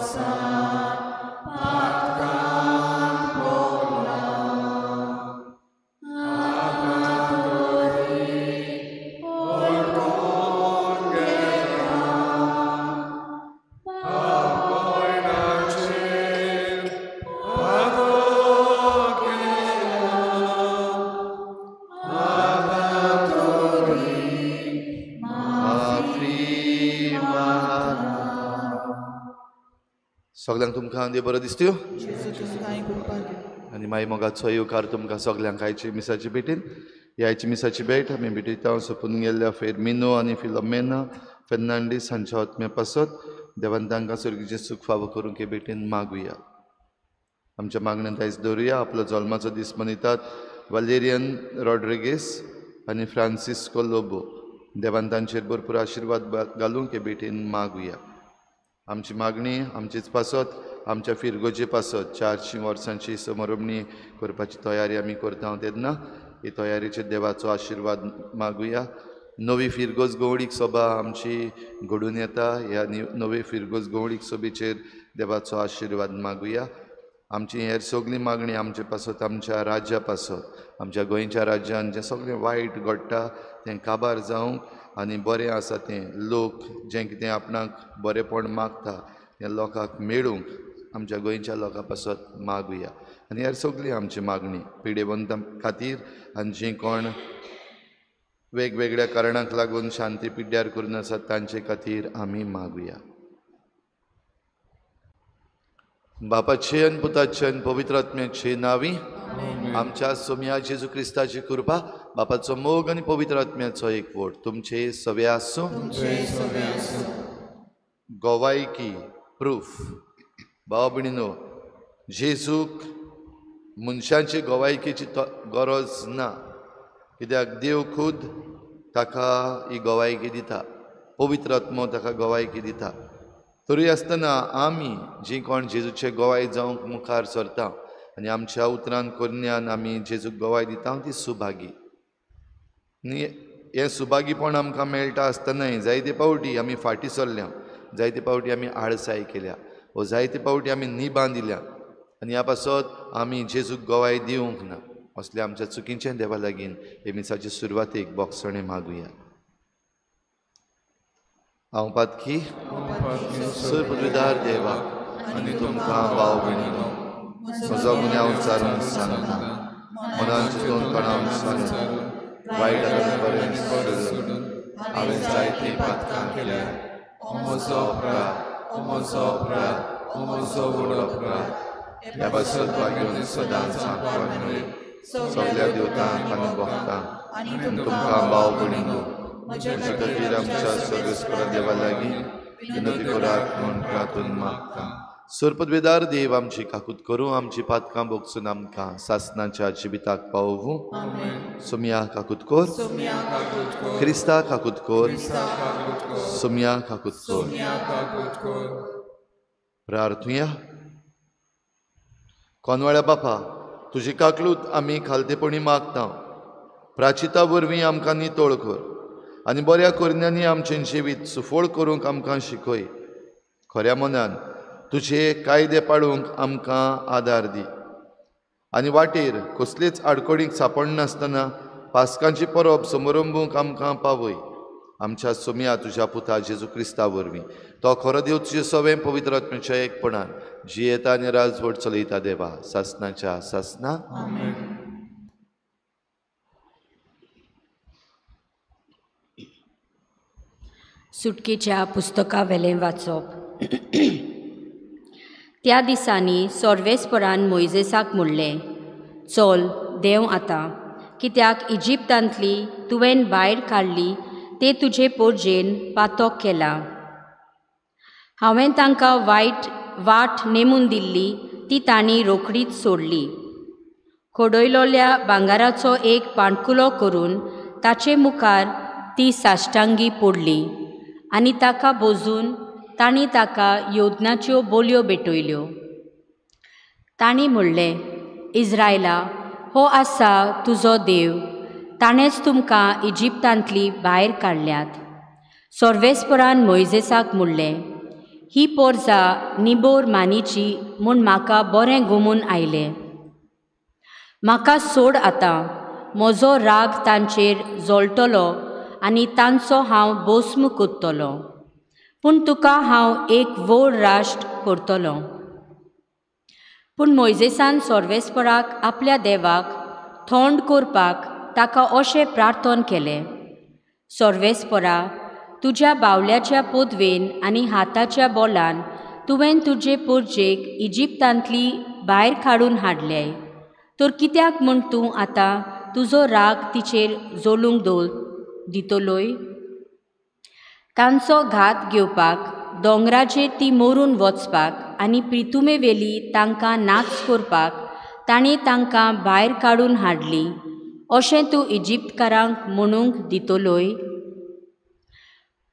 वर्सां पातकांत पडला. आतां तरी वळखून घेता पापणाचेर पातक केलां. आतां तरी माफी मागता. सगल्यांक तुमकां देव बरो दिसत्यो आनी मागीर मोगाचो येवकार तुमकां सगल्यांक आयची मिसाची भेटीन. ही आयची मिसाची भेट आमी भेटयता सोंपून गेल्ल्या फेर्मिनो आनी फिलोमेना फेर्नांडीस हांच्या आत्म्या पासत देवान तांकां सर्गीचें सूख फावो करूंक हे भेटीन मागुया. आमच्या मागण्यांत आयज दवरुया आपलो जल्माचो दीस मनयतात वालेरियन रॉड्रिगीस आनी फ्रांसिस्को लोबो. देवान तांचेर भरपूर आशिर्वाद घालूंक हे भेटीन मागुया. आमची मागणी आमचीच पासत आमच्या फिरगोजे पासत 400 वर्सांची समरमणी करपाची तयारी आमी करता तेन्ना ही तयारेचेर देवाचो आशिर्वाद मागुया. नवी फिरगोज गवळीक सभा आमची घडून येता. ह्या नवी फिरगोज गवळीक सभेचेर देवाचो आशिर्वाद मागुया. आमची हेर सगळी मागणी आमचे पासत आमच्या राज्या पासत आमच्या गोंयच्या राज्यान जें सगळें वायट घडटा तें काबार जावंक आनी बरें आसा तें लोक जें कितें आपणाक बरेंपण मागता तें लोकांक मेळूंक आमच्या गोंयच्या लोकां पासत मागुया. आनी हेर सगळी आमची मागणी पिडेवंतां खातीर आनी जीं कोण वेगवेगळ्या कारणांक लागून शांती पिड्ड्यार करून आसात तांचे खातीर आमी मागुया. बापाचे आनी पुताचे आनी पवित्र आत्म्याचे नांवी आमच्या सोम्या जेजू क्रिस्ताची कृपा, बापाचो मोग आनी पवित्र आत्म्याचो एकवट तुमचे सवे आसूं. गोवायकी प्रूफ. भाव भयणीनो, जेजूक मनशांची गोवायकेची गरज ना, कित्याक देव खुद ताका ही गोवायकी दिता, पवित्र आत्मो ताका गोवायकी दिता. तरी आसतना आमी जीं कोण जेजूचे गोवाय जावंक मुखार सरता आनी आमच्या उतरान करण्यान आमी जेजूक गोवाय दिता ती सुभागी. आनी हें सुभागीपण आमकां मेळटा आसतनाय जायते पावटी आमी फाटीं सरल्या, जायते पावटी आमी आळसाय केल्या वो जायते पावटी आमी निबां दिल्या आनी ह्या पासत आमी जेजूक गोवाय दिवंक ना. असल्या आमच्या चुकींचें देवा लागीं हे मिसाचे सुरवातेक बोगसणें मागुया. हांव पातकी सर्वपविदार देवा आनी तुमकां भाव भयणीनो म्हजो गुन्यांव विचारून सांगता, मनान चिंतून कोणाक सांगून वायट आनी बरें सोडून हांवें जायतीं पातकां केल्या. ओ म्हजो अपराध, ओ म्हजो अपराध, ओ म्हजो व्हड अपराध. ह्या पासत भाग्योन सदांच सांगपाक न्हय सगल्या देवतांक आनी भक्तांक आनी तुमकां भाव भयणीनो म्हजे खातीर आमच्या सर्वेस्परा देवा लागीं विनंती करात म्हूण प्रार्थून मागता. सर्पद्वेदार देव आमची काकूत करूं, आमची पातकां भोगसून आमकां सासनाच्या जिविताक पावोवूं. सोम्या काकूत कर, क्रिस्ता काकूत कर, सोम्या काकूत कर. प्रार्थुया. कोनवाळ्या बापा, तुजी काकलूत आमी खालतेपणी मागता. प्राचिता वरवीं आमकां नितळ कर आनी बऱ्या करण्यांनी आमचें जिवीत सुफळ करूंक आमकां शिकय. खऱ्या मनान तुजे कायदे पाळूंक आमकां आदार दी आनी वाटेर कसलीच आडखळीक सापडनासतना पास्कांची परब समरंबूंक आमकां पावय. आमच्या सोम्या तुज्या पुता जेजू क्रिस्ता वरवीं, तो खरो देव तुजे सवें पवित्र आत्म्याच्या एकपणान जियेता आनी राजवट चलयता देवा सासनाच्या सासना. सुटकेच्या पुस्तका वेलें वाचप. त्या दिसांनी सोर्वेस्परान मोयजेसाक म्हणलें, चल देंव आतां, कित्याक इजिप्तांतली तुवें भायर काडली ते तुजे पोरजेन पातक केला. हांवें तांकां वायट वाट नेमून दिल्ली ती तांणी रोखडीच सोडली. खोडयलोल्या भांगराचो एक पाणकुलो करून ताचे मुखार ती साश्टांगी पडली आनी ताका बोजून तांणी ताका योदनाच्यो बोलयो भेटयल्यो. तांणी म्हणलें, इज्रायला, हो आसा तुजो देव, ताणेंच तुमकां इजिप्तांतली भायर काडल्यात. सोर्वेस्परान मोयजेसाक म्हणलें, ही पोरजा निबोर मानीची म्हूण म्हाका बरें गुमून आयलें. म्हाका सोड आतां, म्हजो राग तांचेर जळटलो आनी तांचो हांव भस्म कोत्तलो, पूण तुका हांव एक व्हड राष्ट्र करतलो. पूण मोयजेसान सर्वेस्पराक आपल्या देवाक थोंड करपाक ताका अशें प्रार्थन केलें, सर्वेस्परा, तुज्या बावल्याच्या पदवेन आनी हाताच्या बोलान तुवें तुजे पोरजेक इजिप्तांतली भायर काडून हाडले, तर कित्याक म्हूण तूं आतां तुजो राग तिचेर जोलूंक दितलोय? तांचो घात घेवपाक, दोंगराचेर ती मरून वचपाक आनी प्रितुमेवेली तांकां नाच करपाक ताणें तांकां भायर काडून हाडली, अशें तूं इजिप्तकारांक म्हणूंक दितलोय?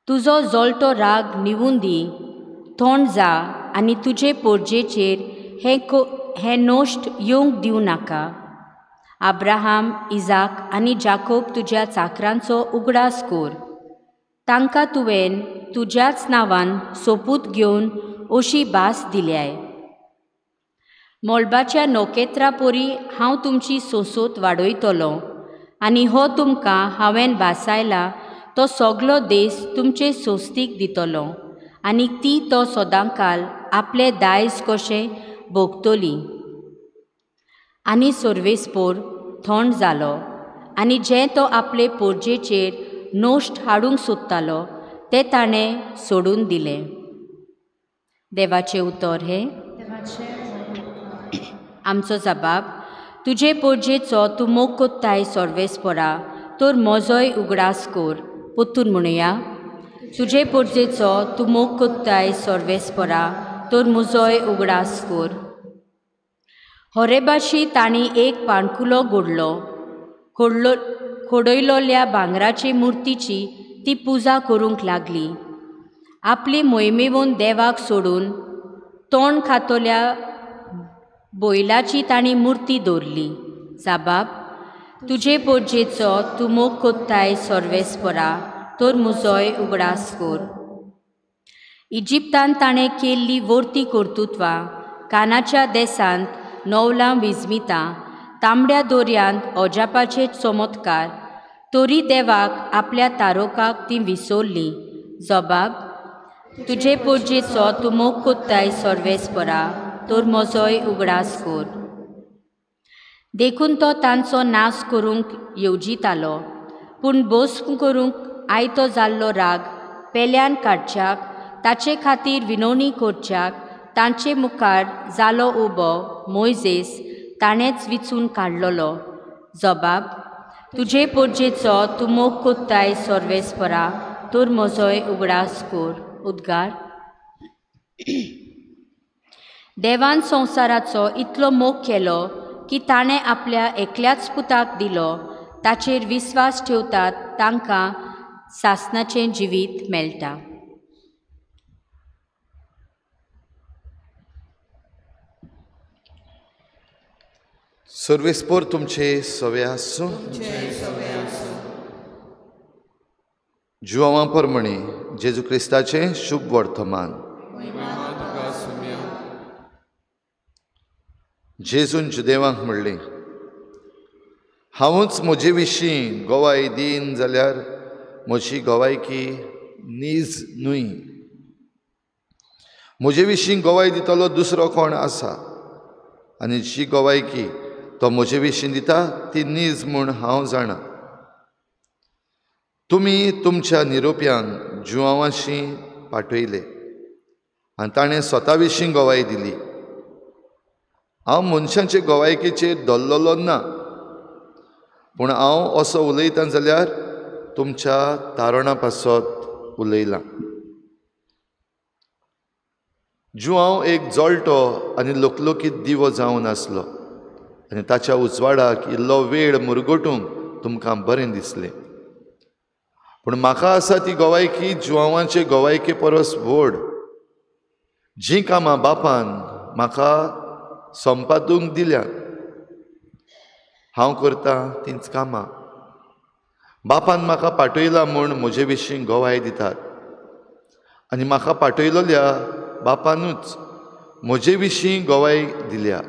तुजो जळटो राग निवून दी, थोंड जा आनी तुजे पोरजेचेर हें नश्ट येवंक दिवं नाका. अब्राहाम, इजाक आनी जाकोब तुज्या चाकरांचो उगडास कर. तांकां तुवें तुज्याच नांवान सोपूत घेवन अशी भास दिल्याय. मळबाच्या नखेत्रां परी हांव तुमची सोंसोत वाडयतलो आनी हो तुमकां हांवें भासायला तो सगलो देश तुमचे सोस्तीक दितलो आनी ती तो सदांकाल आपले दायज कशें भोगतली. आनी सर्वेस्पोर थंड जालो आनी जें तो आपले पोरजेचेर नश्ट हाडूंक सोदतालो तें ताणें सोडून दिलें. देवाचें उतर हें. आमचो जबाब, तुजे पोरजेचो तूं मोग कोत्ताय सर्वेस्परा, तर म्हजोय उगडास कर. पोत्तून म्हणुया, तुजे पोरजेचो तूं मोग कोत्ताय सर्वेस्परा, तर म्हजोय उगडास कर. होरेबाशी तांणी एक पाणकुलो घडलो, खोडयलोल्या भांगराचे मुर्तीची ती पुजा करूंक लागली. आपली मोहिमेवन देवाक सोडून तोंड खातल्या बैलाची तांणी मुर्ती दवरली. जाबाब, तुजे पोरजेचो तूं मोग कोत्ताय सर्वेस्परा, तर म्हजोय उगडास कर. इजिप्तान ताणें केल्ली वर्ती कर्तुत्वां, कानाच्या देसांत नवलां विजमितां, तांबड्या दोरयांत अजापाचे चमत्कार, तरी देवाक आपल्या तारोकाक ती विसरली. जबाब, तुजे पोरजेचो तूं मोग कोत्ताय सर्वेस्परा, तर म्हजोय उगडास कर. देखून तो तांचो नाश करूंक येवजितालो, पूण भस्म करूंक आयतो जाल्लो राग पेल्यान काडच्याक, ताचे खातीर विनवणी करच्याक तांचे मुखार जालो उबो मोयजेस ताणेंच विचून काडलेलो. जबाब, तुजे पोरजेचो तूं मोग कोत्ताय सर्वेस्परा, तर म्हजोय उगडास कर. उद्गार. देवान संवसाराचो इतलो मोग केलो की ताणें आपल्या एकल्याच पुताक दिलो, ताचेर विस्वास ठेवतात तांकां सासणाचें जिवीत मेळटा. सर्वेस्पोर तुमचे सवे आसूं. जुआंवा परमणे जेजू क्रिस्ताचें शुभ वर्तमान. जेजून जुदेवांक म्हणलें, हांवूच म्हजे विशीं गवाय दीन जाल्यार म्हजी गवायकी नीज न्हय. म्हजे विशीं गवाय दितलो दुसरो कोण आसा, आनी जी गवायकी तो म्हजे विशीं दिता ती नीज म्हूण हांव जाणा. तुमी तुमच्या निरोप्यांक जुआंवाशी पाठयले आनी ताणें स्वता विशीं गवाय दिली. हांव मनशांचे गवायकेचेर धरलेलो ना, पूण हांव असो उलयतां जाल्यार तुमच्या तारणा पासत उलयलां. जुआंव एक जळटो आनी लोकलोकीत दिवो जावन आसलो आनी ताच्या उजवाडाक इल्लो वेळ मुरगटूंक तुमकां बरें दिसलें. पूण म्हाका आसा ती गवायकी जुआंवाचे गवायके परस व्हड. जीं कामां बापान म्हाका संपादूंक दिल्यात हांव करतां तींच कामां. बापान म्हाका पाठयला म्हूण म्हजे विशीं गवाय दितात आनी म्हाका पाठयलोल्या बापानूच म्हजे विशीं गवाय दिल्या.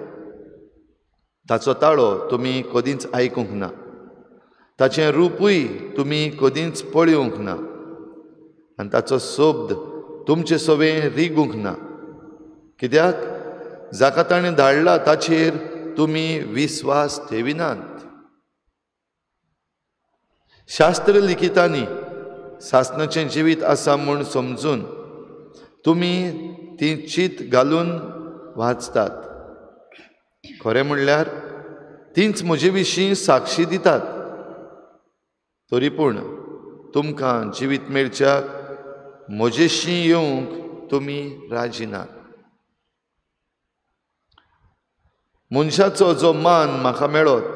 ताचो ताळो तुमी कदींच आयकूंक ना, ताचें रुपूय तुमी कदींच पळोवंक ना आनी ताचो शब्द तुमचे सवें रिगूंक ना. कित्याक जाका ताणें धाडला ताचेर तुमी विस्वास ठेविनात. शास्त्र लिखितांनी सासणाचें जिवीत आसा म्हूण समजून तुमी ती चीत घालून वाचतात. खरें म्हणल्यार तींच म्हजे विशीं साक्षी दितात. तरी पूण तुमकां जिवीत मेळच्याक म्हजेशी येवंक तुमी राजी नात. मनशाचो जो मान म्हाका मेळत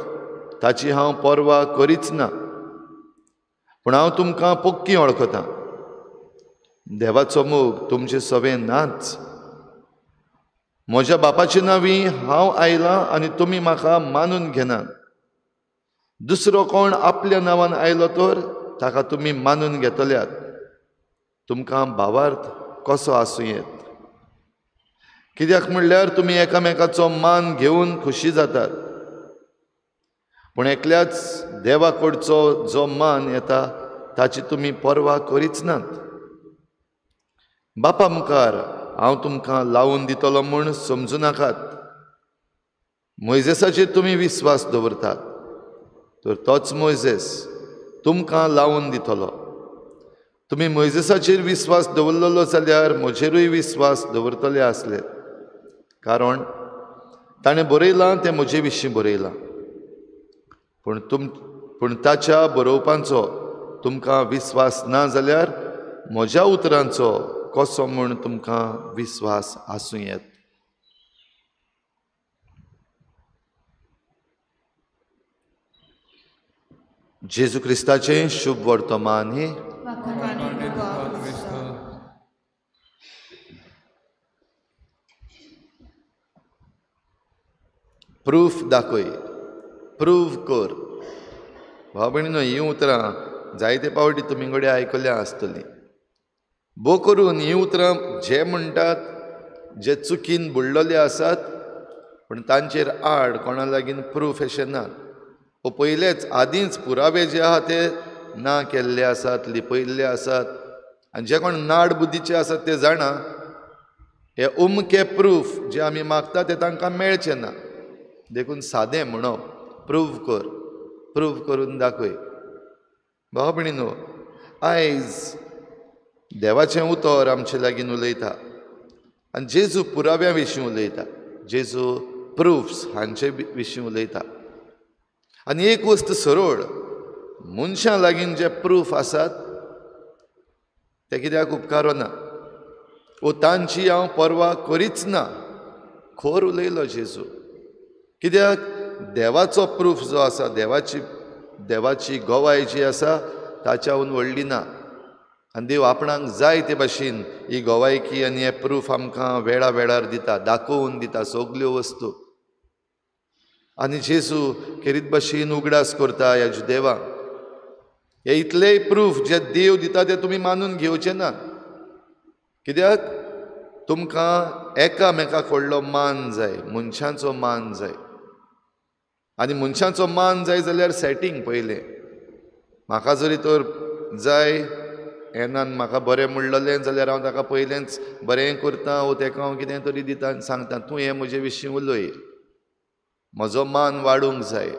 ताची हांव पर्वा करीच ना, पूण हांव तुमकां पक्की वळखतां. देवाचो मोग तुमचे सवें नाच. म्हज्या बापाचे नांवी हांव आयलां आनी तुमी म्हाका मानून घेनात. दुसरो कोण आपल्या नांवान आयलो तर ताका तुमी मानून घेतल्यात. तुमकां भावार्थ कसो आसूं येत? कित्याक म्हणल्यार तुमी एकामेकाचो मान घेवन खोशी जातात, पूण एकल्याच देवा कडचो जो मान येता ताची तुमी पर्वा करीच नात. बापा मुखार हांव तुमकां लावून दितलो म्हूण समजूं नाकात. मोयजेसाचेर तुमी विस्वास दवरतात तर तोच मोयजेस तुमकां लावून दितलो. तुमी मोयजेसाचेर विस्वास दवरलेलो जाल्यार म्हजेरूय विस्वास दवरतले आसले, कारण ताणें बरयलां तें म्हजे विशीं बरयलां. पूण ताच्या बरोवपांचो तुमकां विस्वास ना जाल्यार म्हज्या उतरांचो कसो म्हूण तुमकां विस्वास आसूं येत? जेजू क्रिस्ताचें शुभ वर्तमान हें. प्रूफ दाखय, प्रूव कर. भाव भयणीनो, हीं उतरां जायते पावटी तुमी कडेन आयकल्या आसतलीं. भो करून हीं उतरां जे म्हणटात जे चुकीन बुडलेले आसात, पूण तांचेर आड कोणा लागीं प्रूफ अशें ना. ओ पयलेच आदींच पुरावे जे आहा ते ना केल्ले आसात, लिपयल्ले आसात. आनी जे कोण नाड बुद्दीचे आसात ते जाणा हे उमके प्रूफ जे आमी मागता ते तांकां मेळचे ना. देखून सादें म्हणप, प्रूव कर, प्रूव करून दाखय. भाव भयणीनो, आयज देवाचें उतर आमचे लागीं उलयता आनी जेजू पुराव्या विशीं उलयता, जेजू प्रुफ्स हांचे विशीं उलयता. आनी एक वस्त सरळ, मनशां लागीं जे प्रूफ आसात ते कित्याक उपकारना ओ तांची हांव पर्वा करीच ना. खर उलयलो जेजू. कित्याक देवाचो प्रूफ जो आसा, देवाची गवाय जी आसा ताच्याहून व्हडली ना. आनी देव आपणाक जाय ते भाशेन ही गवायकी आनी हे प्रूफ आमकां वेळा वेळार दिता, दाखोवन दिता सगल्यो वस्तू. आनी जेजू खेरीत भाशेन उगडास करता ह्या जुदेवांक, हे इतलेय प्रूफ जे देव दिता ते तुमी मानून घेवचे ना. कित्याक तुमकां एकामेका कडलो मान जाय, मनशांचो मान जाय. आनी मनशांचो मान जाय जाल्यार सेटींग पयलें. म्हाका जरी तर जाय एनान म्हाका बरें म्हणलेलें जाल्यार हांव ताका पयलेंच बरें करता वो ताका हांव कितें तरी दिता आनी सांगता तूं हें म्हजे विशीं उलय, म्हजो मान वाडूंक जाय.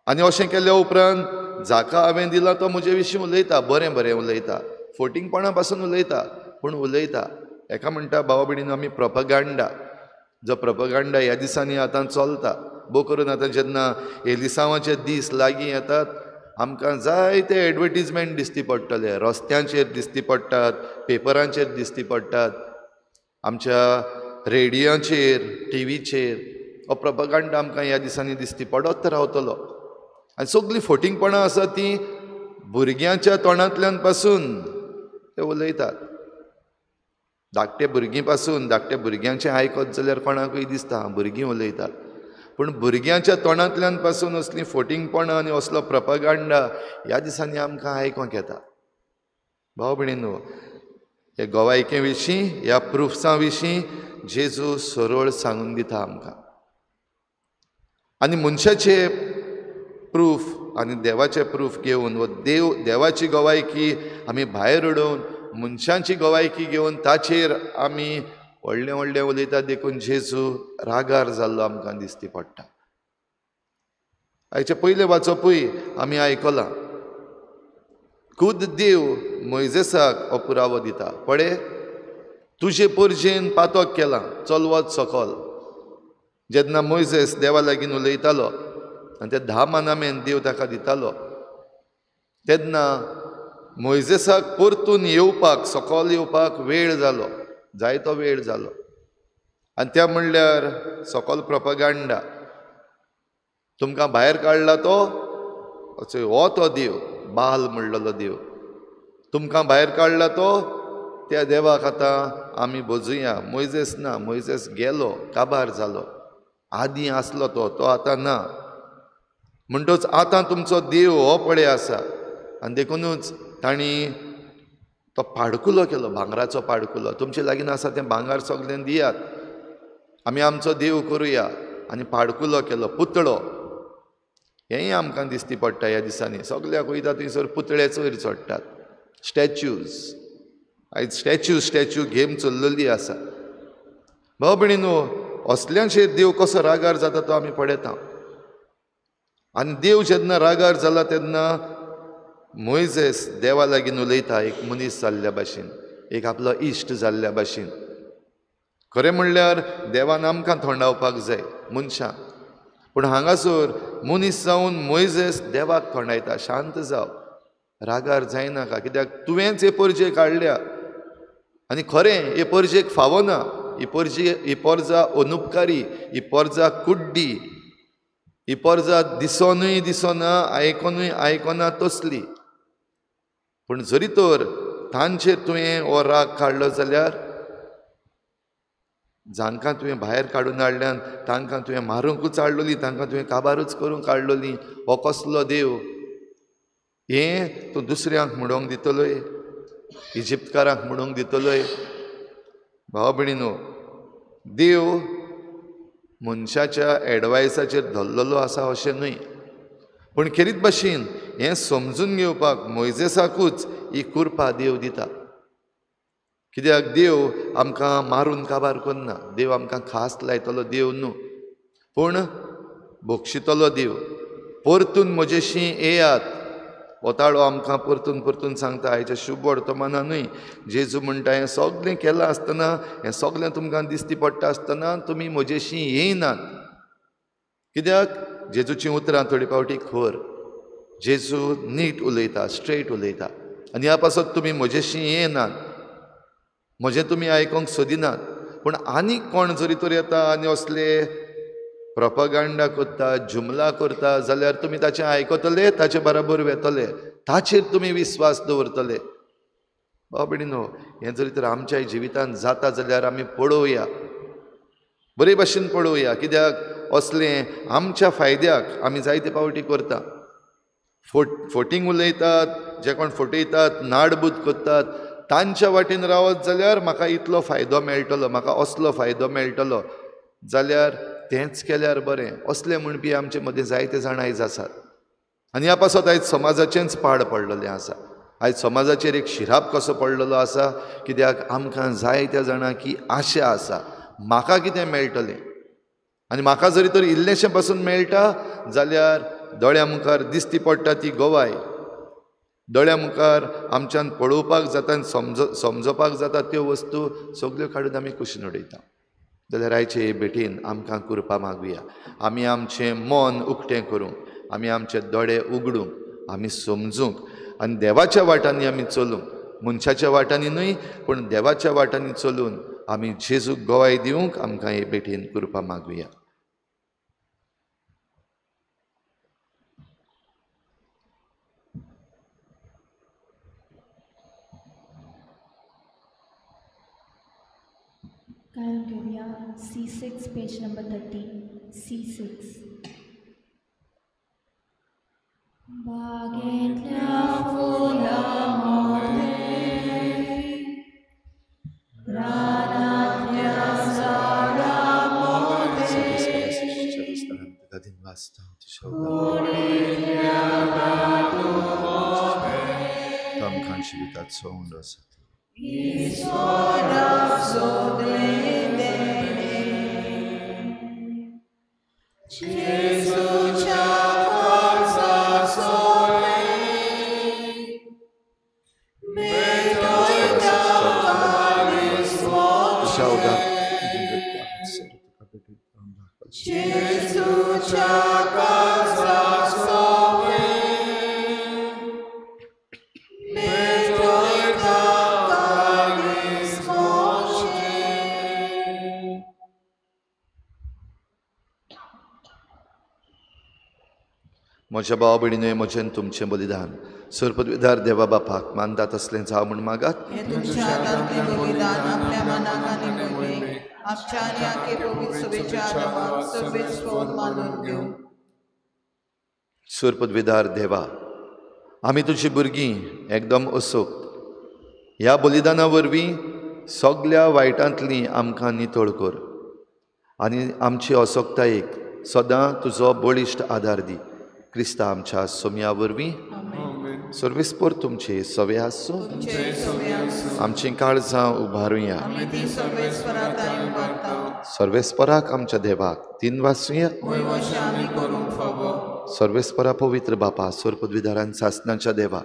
आनी अशें केल्या उपरांत जाका हांवें दिला तो म्हजे विशीं उलयता, बरें बरें उलयता, फोटिंगपणा पासून उलयता, पूण उलयता. हेका म्हणटा भावा भयणीनो आमी प्रोपगांडा. जो प्रोपगांडा ह्या दिसांनी आतां चलता, भोव करून आतां जेन्ना एलिसांवाचे दीस लागीं येतात आमकां जायते एडवर्टीजमेंट दिसती पडटले, रस्त्यांचेर दिसती पडटात, पेपरांचेर दिसती पडटात, आमच्या रेडियोचेर, टिवीचेर हो प्रोपगांडा आमकां ह्या दिसांनी दिसती पडत रावतलो. आनी सगळीं फोटिंगपणां आसा तीं भुरग्यांच्या तोंडांतल्यान पासून ते उलयतात. धाकटे भुरगीं पासून, धाकट्या भुरग्यांचें आयकत जाल्यार कोणाकूय दिसता भुरगीं उलयतात, पूण भुरग्यांच्या तोंडांतल्यान पासून असलीं फोटिंगपणां आनी असलो प्रोपगांडा ह्या दिसांनी आमकां आयकोंक येता. भाव भयणीनो, हे गोवायके विशीं, ह्या प्रुफ्सां विशीं जेजू सरळ सांगून दिता आमकां. आनी मनशाचे प्रूफ आनी देवाचे प्रूफ घेवन व देव देवाची गवायकी आमी भायर उडोवन मनशांची गवायकी घेवन ताचेर आमी व्हडलें व्हडलें उलयता. देखून जेजू रागार जाल्लो आमकां दिसती पडटा. आयचें पयलें वाचपूय आमी आयकलां. खुद देव मोयजेसाक हो पुरावो दिता, पळय तुजे पोरजेन पातक केलां, चल वच सकल. जेन्ना मोयजेस देवा लागीं उलयतालो आनी ते 10 मानामेन देव ताका दितालो तेन्ना मोयजेसाक परतून येवपाक, सकल येवपाक वेळ जालो, जायतो वेळ जालो. आनी त्या म्हणल्यार सकल प्रोपगांडा, तुमकां भायर काडला तो हो तो देव, बाल म्हणलेलो देव, तुमकां भायर काडला तो, त्या देवाक आतां आमी भोजुया. मोयजेस ना, मोयजेस गेलो, काबार जालो. आदीं आसलो तो, तो आतां ना. म्हणटच आतां तुमचो देव हो पळय आसा. आनी देखुनूच तांणी तो पाडकुलो केलो, भांगराचो पाडकुलो. तुमचे लागीं आसा तें भांगर सगळें दियात, आमी आमचो देव करुया. आनी पाडकुलो केलो, पुतळो. हेंय आमकां दिसती पडटा ह्या दिसांनी. सगल्याक वयता थंयसर पुतळे चोयर चडटात, स्टॅच्यूज. आयज स्टॅच्यू स्टॅच्यू गेम चल्लेली आसा. भाव भयणीनो, असल्यांचेर देव कसो रागार जाता तो आमी पळयता. आनी देव जेन्ना रागार जाला तेन्ना मोयजेस देवा लागीं उलयता, एक मनीस जाल्ल्या भाशेन, एक आपलो इश्ट जाल्ल्या भाशेन. खरें म्हणल्यार देवान आमकां थोंडावपाक जाय मनशांक, पूण हांगासर मनीस जावन मोयजेस देवाक थोंडायता, शांत जाव, रागार जायनाका, कित्याक तुवेंच हे परजे काडल्या. आनी खरें हे परजेक फावना, ही परजे, ही पोरजा अनुपकारी, ही पोरजा कुड्डी, ही पोरजा दिसोनूय दिसोना, आयकोनूय आयकोना तसली. पूण जरी तर तांचेर तुवें हो राग काडलो जाल्यार जांकां तुवें भायर काडून हाडल्यान तांकां तुवें मारूंकूच हाडलोली, तांकां तुवें काबारूच करूंक हाडलोली. हो कसलो देव? हें तूं दुसऱ्यांक म्हणूंक दितलोय, इजिप्तकारांक म्हणूंक दितलोय? भाव भयणीनो, देव मनशाच्या एडवायसाचेर धरलेलो आसा अशें न्हय, पूण खेरीत भाशेन हें समजून घेवपाक मोयजेसाकूच ही कृपा देव दिता. कित्याक देव आमकां मारून काबार करना, देव आमकां खास लायतलो देव न्हू, पूण बक्षितलो देव. परतून म्हजेशी येयात, हो आमकां परतून परतून सांगता. आयच्या शुभ वर्तमानानूय जेजू म्हणटा, हें सगळें केलां आसतना, हें सगळें तुमकां दिसती पडटा आसतना तुमी म्हजेशी येयनात. कित्याक जेजूचीं उतरां थोडी फावटी खर, जेजू नीट उलयता, स्ट्रेट उलयता. आनी ह्या पासत तुमी म्हजेशी येनात, म्हजें तुमी आयकोंक सोदिनात. पूण आनीक कोण जरी तर येता आनी असले प्रोपगांडा करता, जुमला करता जाल्यार तुमी ताचें आयकतले, ताचे बराबर वेतले, ताचेर तुमी विस्वास दवरतले. भाव भयणीनो, हें जरी तर आमच्या जिवितांत जाता जाल्यार आमी पळोवया, बरे भाशेन पळोवया. कित्याक असलें आमच्या फायद्याक आमी जायते फावटी करता. फोटींग उलयतात, जे कोण फटयतात, नाडबूद करतात, तांच्या वाटेन रावत जाल्यार म्हाका इतलो फायदो मेळटलो, म्हाका असलो फायदो मेळटलो जाल्यार तेंच केल्यार बरें, असलें म्हणपी आमचे मदीं जायते जाण आयज आसात. आनी ह्या पासत आयज समाजाचेंच पाड पडलेलें आसा. आयज समाजाचेर एक शिराप कसो पडलेलो आसा, कित्याक आमकां जायत्या जाणांक आशा आसा म्हाका कितें मेळटलें, आनी म्हाका जरी तर इल्लेशें पासून मेळटा जाल्यार दोळ्या मुखार दिसती पडटा ती गवाय, दोळ्या मुखार आमच्यान पळोवपाक जाता आनी समजोवपाक जाता त्यो वस्तू सगल्यो काडून आमी कुशीन उडयता. जाल्यार आयचे हे भेटीन आमकां कृपा मागुया, आमी आमचें मन उक्तें करूंक, आमी आमचे दोळे उगडूंक, आमी समजूंक आनी देवाच्या वाटांनी आमी चलूंक, मनशाच्या वाटांनी न्हय पूण देवाच्या वाटांनी चलून आमी जेजूक गवाय दिवंक आमकां हे भेटीन कृपा मागुया. गायन घेवया C6 page number 30 C6. बागेंतल्या फुलां मोठें वाचता आमकां जिविताचो उंडो आसा. म्हज्या भाव भयणीनूय म्हजें तुमचें बलिदान सरपदवीदार देवा बापाक मानता तसलें जावं म्हूण मागात. सरपदवीदार देवा, आमी तुजी भुरगीं एकदम असोक्त ह्या बलिदाना वरवीं सगल्या वायटांतलीं आमकां नितळ कर आनी आमची असोक्तायेक सदां तुजो बळिश्ट आदार दी. क्रिस्ता आमच्या सोम्या वरवीं. सर्वेस्पर तुमचे सवे आसूं. आमचीं काळजां उबारुया. सर्वेस्पराक आमच्या देवाक तीन वासुया. सर्वेस्परा पवित्र बापा, सर्वपदवीधारान सासनाच्या देवा,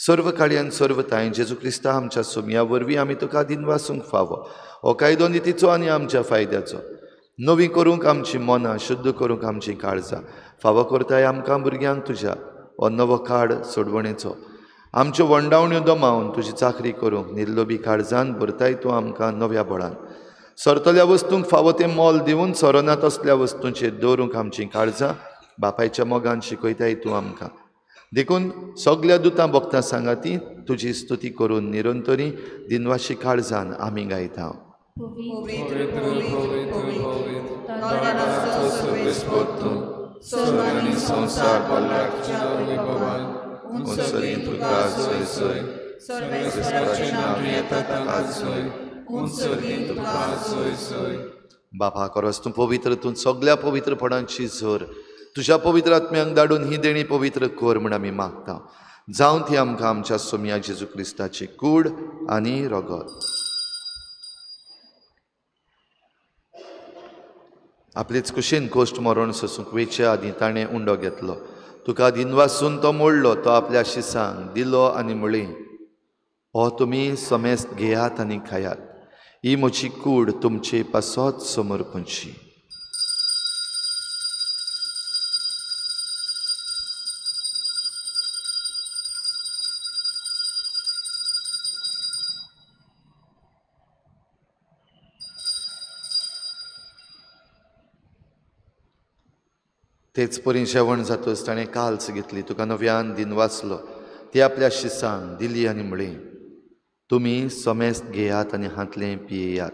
सर्व काळयान सर्व ताय जेजू क्रिस्ता आमच्या सोम्या वरवीं आमी तुका दिन वासूंक फावो. हो कायदो नितीचो आनी आमच्या फायद्याचो नवी करूंक आमची मनां, शुद्ध करूंक आमचीं काळजां फावो करताय आमकां भुरग्यांक तुज्या हो नवो काड सोडवणेचो. आमच्यो वंडावण्यो दमावन तुजी चाकरी करूंक निर्लोबी काळजान भरताय तूं आमकां नव्या बळान. सरतल्या वस्तूंक फावो तें मोल दिवन सरना तसल्या वस्तूंचेर दवरूंक आमचीं काळजां बापायच्या मोगान शिकयताय तूं आमकां. देखून सगल्या दुतां भक्तां सांगाती तुजी स्तुती करून निरंतरी दिनवाशी काळजान आमी गायता. बापा खरोच तूं पवित्र, तूं सगल्या पवित्रपणाची झर तुज्या पवित्र आत्म्यांक धाडून ही देणी पवित्र कर म्हूण आमी मागता. जावं ती आमकां आमच्या सोम्या जेजू क्रिस्ताची कूड आनी रगत. आपलेच कुशीन कोश्ट मरण सोसूंक वेचे आदीं ताणें उंडो घेतलो. तुका दिनवासून तो मोडलो, तो आपल्या शिसांक दिलो आनी म्हळें, हो तुमी समेस्त घेयात आनी खायात, ही म्हजी कूड तुमचे पासत समर्पणची. तेच परी जेवण जातच ताणें काल्स घेतली, तुका नव्यान दिन वाचलो, ती आपल्या शिसांक दिली आनी म्हळें, तुमी समेस्त घेयात आनी हांतलें पियेयात,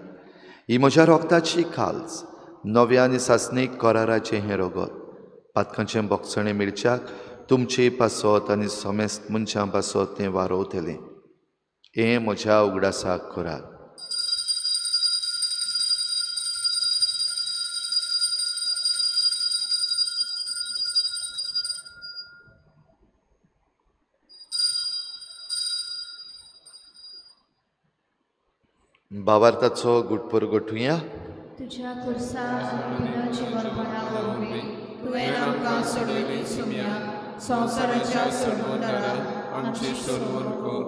ही म्हज्या रोगताची काल्स, नव्या आनी सासणीक कराराचें हें रगत, पातकांचें बोगसणें मिळच्याक तुमचे पासत आनी समेस्त मनशां पासत तें वारोवतलें. हें म्हज्या उगडासाक करात. भावार्थाचो गुटपर गोठुया. तुझ्या खुर्सा आनी पुनर्जीवनपणा वरवीं तुवें आमकां सोडयली सुम्या, संवसाराच्या सोडवणदारा आमची सोडवण कर.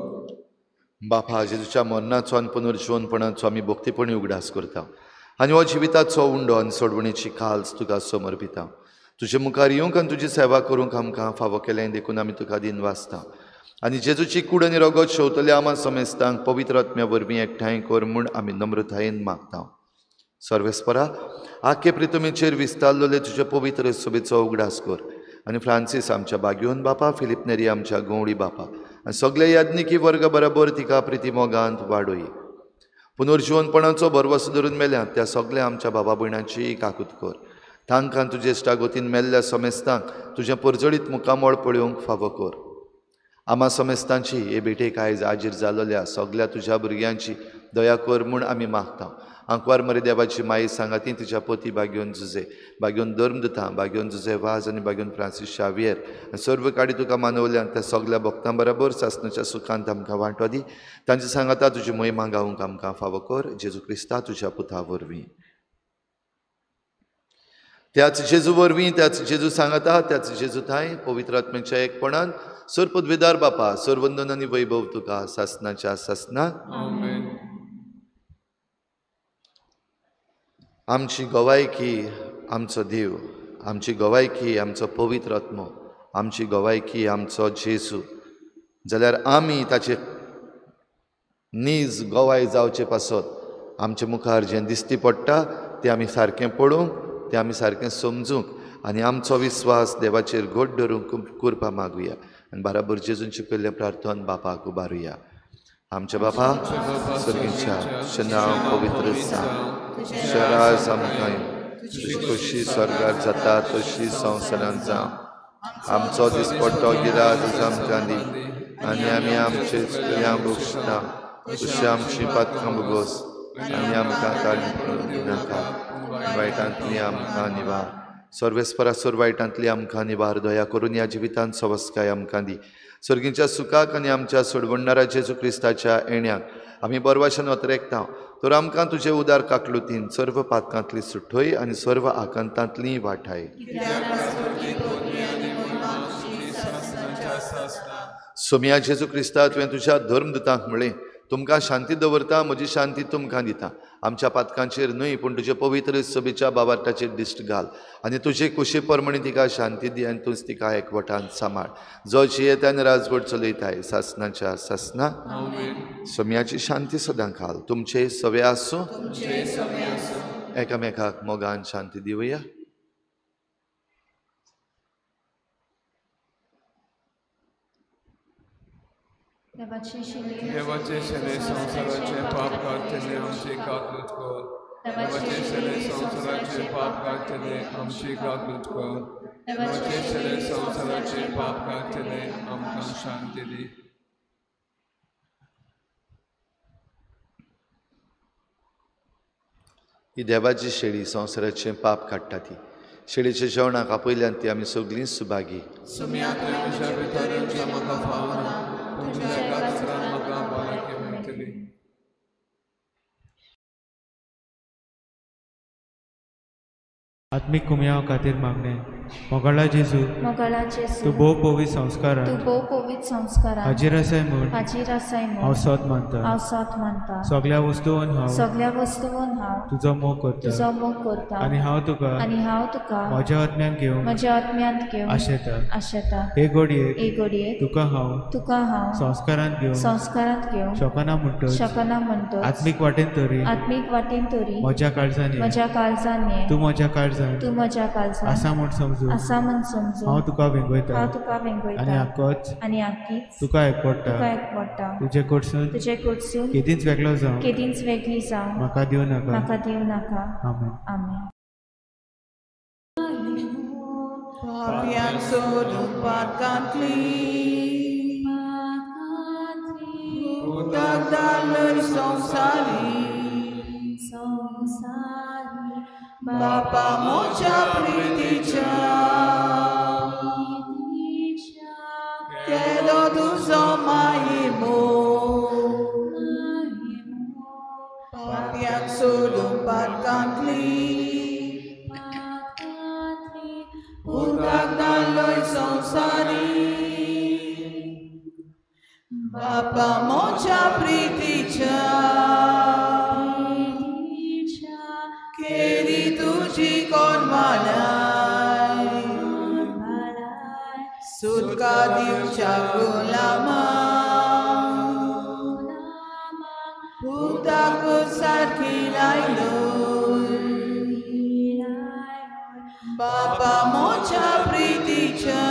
बापा, जेजूच्या मरणाचो आनी पुनर्जीवनपणाचो आमी भक्तीपणी उगडास करता आनी हो जिविताचो उंडो आनी सोडवणेची काल्स तुका समर्पिता. तुजे मुखार येवंक आनी तुजी सेवा करूंक आमकां फावो केलें देखून आमी तुका दिन वाचता आनी जेजूची कूड आनी रगत शेवतल्या आमा समेस्तांक पवित्र आत्म्या वरवीं एकठांय कर म्हूण आमी नम्रतायेन मागता. सर्वेस्परा, आखे प्रितमेचेर विस्तारलेले तुजे पवित्र सभेचो उगडास कर आनी फ्रांसीस आमच्या बाग्योन बापा, फिलीप नेरी आमच्या गवळी बापा आनी सगळे याज्ञिकी वर्ग बरोबर तिका प्रिती मोगांत वाडोय. पुनर्जीवनपणाचो भरवसो धरून मेल्या त्या सगळ्या आमच्या बाबा भयणांची काकूत कर. तांकां तुजे इश्टागतीन मेल्ल्या समेस्तांक तुजें परजळीत मुखामळ पळोवंक फावो कर. आमा समेस्तांची हे भेटेक आयज आजीर जालोल्या सगल्या तुज्या भुरग्यांची दया कर म्हूण आमी मागता. आंकवार मरे देवाची माई सांगाती तिच्या पोती बागेवन जुजे, बागेवन धर्मदुतां, बागेवन जुजे वाज आनी बागेवन फ्रांसीस शावियर आनी सर्व काडी तुका मानवल्यान त्या सगल्या भक्तां बराबर सासणाच्या सुखांत आमकां वांटो दी. तांचे सांगाता तुजी महिमा गावंक आमकां फावो कर, जेजू क्रिस्ता तुज्या पुता वरवीं. त्याच जेजू वरवीं, त्याच जेजू सांगाता, त्याच जेजू थांय पवित्र आत्म्याच्या एकपणान सर पदवेदार बापा सर्वंदन आनी वैभव तुका सासणाच्या सासना. आमची गवायकी आमचो देव, आमची गवायकी आमचो पवित्र आत्मो, आमची गवायकी आमचो जेजू, जाल्यार आमी ताचे नीज गवाय जावचे पासत आमचे मुखार जें दिश्टी पडटा तें आमी सारकें पळोवंक, तें आमी सारकें समजूंक आनी आमचो विस्वास देवाचेर घट धरूंक कृपा मागुया आनी बराबर जेजून शिकयल्लें प्रार्थन बापाक उबारुया. आमच्या बापा सर्गीच्या, तुजें नांव पवित्र जावं, तुजें राज आमकां येवं, तुजी खोशी स्वर्गार जाता तशी संवसारांत जावं. आमचो दिसपट्टो गिराज आमकां दी आनी आमी आमचे चुकल्या भोगशिता तशी आमची पातकां भोगोस आनी आमकां काडून दिनाका, वायटांतली आमकां निवार. सर्वेस्परा सोर वायटांतली आमकां निवार. दया करून ह्या जिवितांत सवस्काय आमकां दी. सर्गीच्या सुखाक आनी आमच्या सोडवणणारा जेजू क्रिस्ताच्या येण्याक आमी बरवाशन वतरेकता, तर आमकां तुजे उदार काकलुतीन सर्व पातकांतली सुठय आनी सर्व आकांतांतली वाठाय. सोम्या जेजू क्रिस्ता, तुवें तुज्या धर्मदुतांक म्हळें, तुमकां शांती दवरता, म्हजी शांती तुमकां दिता. आमच्या पातकांचेर न्हय पूण तुजे पवित्र सभेच्या बाबार्टाचेर दिश्ट घाल आनी तुजे कुशी प्रमाणे तिका शांती दी आनी तूंच तिका एकवटान सांबाळ, जो जियेता आनी राजवट चलयताय सासनाच्या सासना. सोम्याची शांती सदां घाल. तुमचे सवे आसूं. एकामेकाक मोगान शांती दिवया. देवाचे शेले संवसाराचे पाप काडटले आमची काकूत कर. देवाचे शेले संवसाराचे पाप काडटले आमची काकूत कर. देवाचे शेले संवसाराचे पाप काडटले आमकां शांती दी. ही देवाची शेळी संवसाराचें पाप काडटा ती शेळीच्या जेवणाक आपयल्यान ती आमी सगळीं सुभागी. आत्मीक कुमयाव खातीर मागणें. मोगाळा जेजू, तूं भोव पवित्र संस्कारांत हाजीर आसाय म्हूण हांव सोत मानता. सगल्या वस्तून हांव तुजो मोग करता आनी हांव तुका म्हज्या आत्म्यांत घेवंक आशेता. हे घडयेक तुका हांव संस्कारांत घेवंक शकना म्हणटच आत्मीक वाटेन तरी म्हज्या काळजान ये, तूं म्हज्या काळजान आसा म्हूण समजू हांव तुका वेंगयता आनी आकीच तुका एकवटा. तुजे कडसून केदींच वेगळो जावं म्हाका दिवं नाका. आमेन. आमेन. पापयांक सोडून पातकांतली उदक धाडलय संवसारी, बापा म्हज्या प्रितीच्या केलो तुजो माहिमो. पापयांक सोडून पातकांतली उदक धाडलय संवसारी, बापा म्हज्या प्रितीच्या केली तुजी कोण मालाय, सुटका दिवच्या गुलामा पुताक सारकी लायलो. बापा म्हज्या प्रितीच्या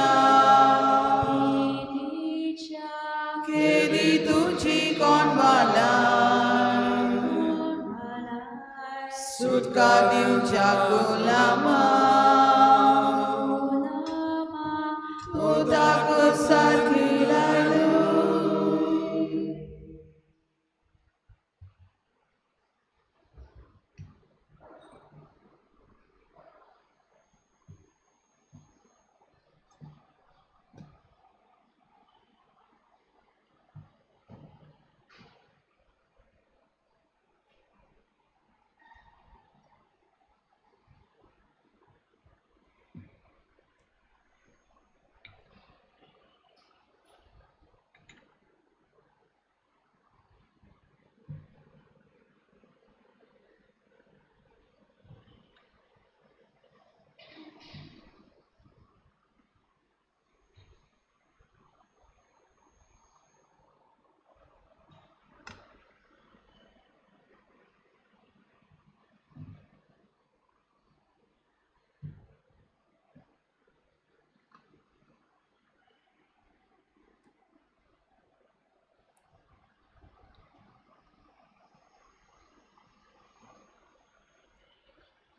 केली तुजी कोण मालाय, सुटका दिवच्या गुलामा पुताक सारकी लायलो.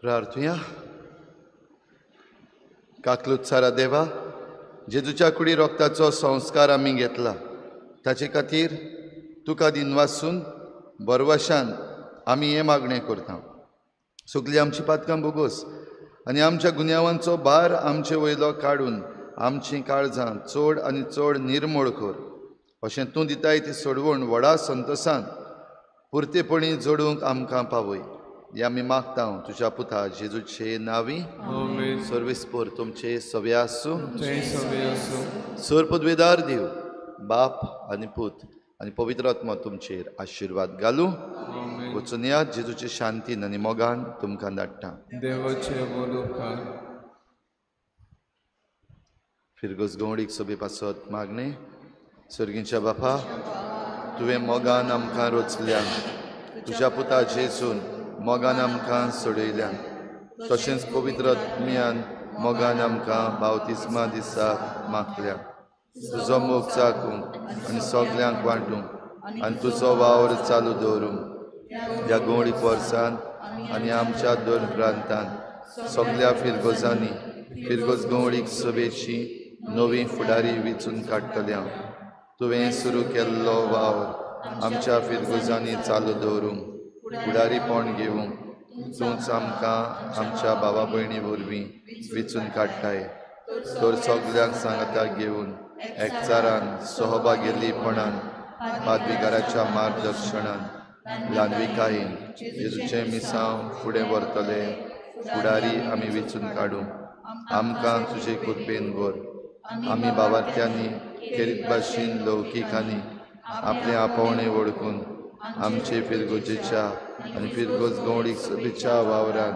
प्रार्थुया. काकलूत सारा देवा, जेजूच्या कुडी रोगताचो संस्कार आमी घेतला ताचे खातीर तुका दिनवासून बरवशान आमी हें मागणें करता. सगळीं आमची पातकां बोगोस आनी आमच्या गुन्यांवांचो भार आमचे वयलो काडून आमचीं काळजां चड आनी चड निर्मळ कर. अशें तूं दिताय ती सोडवण व्हडा संतोसान पुरतेपणी जोडूंक आमकां पावय. हे आमी मागता तुज्या पुता जेजूचे नांवी. सर्वेस्पोर तुमचे सवे आसूं. सर पदवेदार देव बाप आनी पूत आनी पवित्र आत्मा तुमचेर आशिर्वाद घालूं. वचून या जेजूचे शांतीन आनी मोगान तुमकां धाडटा. फिरगोज गवडीक सोबे पासत मागणें. सर्गींच्या बापा, तुवें मोगान आमकां रोचल्या, तुज्या पुता जेजून मोगान आमकां सोडयल्या, तशेंच पवित्र आत्म्यान मोगान आमकां बावतिस्मा दिसा मागल्या. तुजो मोग चाकूंक आनी सगल्यांक वांटूंक आनी तुजो वावर चालू दवरूंक ह्या गवळीक वर्सान आनी आमच्या दोन प्रांतान सगल्या फिरगोजांनी फिरगोज गवळीक सभेची नवी फुडारी वेंचून काडटल्या. तुवें सुरू केल्लो वावर आमच्या फिरगोजांनी चालू दवरूंक फुडारीपण घेवंक तूंच आमकां आमच्या भावा भयणी वरवीं वेंचून काडटाय. तर सगल्यांक सांगाता घेवन एकचारान सहभागेलीपणान पादविगाराच्या मार्गदर्शनान ल्हानविकायेन जेजूचें मिसांव फुडें व्हरतले फुडारी आमी वेंचून काडूं. आमकां तुजे कृपेन भर. आमी बाबार्थ्यांनी खेरीत भाशेन लौकिकांनी आपलें आपोवणें वळखून आमचे फिरगोजेच्या आनी फिरगोज गवळीक सभेच्या वावरान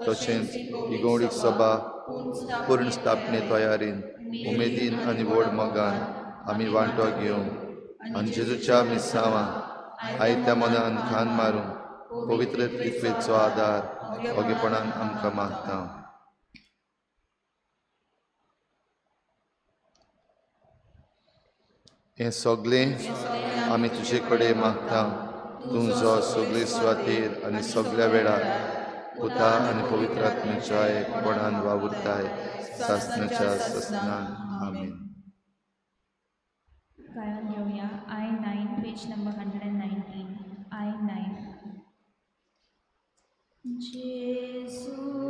तशेंच ही गवळीक सभा पूर्ण स्थापने तयारीन उमेदीन आनी व्हड मोगान आमी वांटो घेवंक आनी जेजूच्या मिसांवां आयत्या मनान खान मारूंक पवित्र त्रित्वेचो आदार ओगेपणान आमकां मागता. हें सगळें आमी तुजे कडेन मागता, तूं जो सगळे सुवातेर आनी सगळ्या वेळार पुता आनी पवित्र आत्म्याच्या एकपणान वावुरताय सासणाच्या सासणान. आमेन. गायन घेवया I9 page number 119. I9. Jesu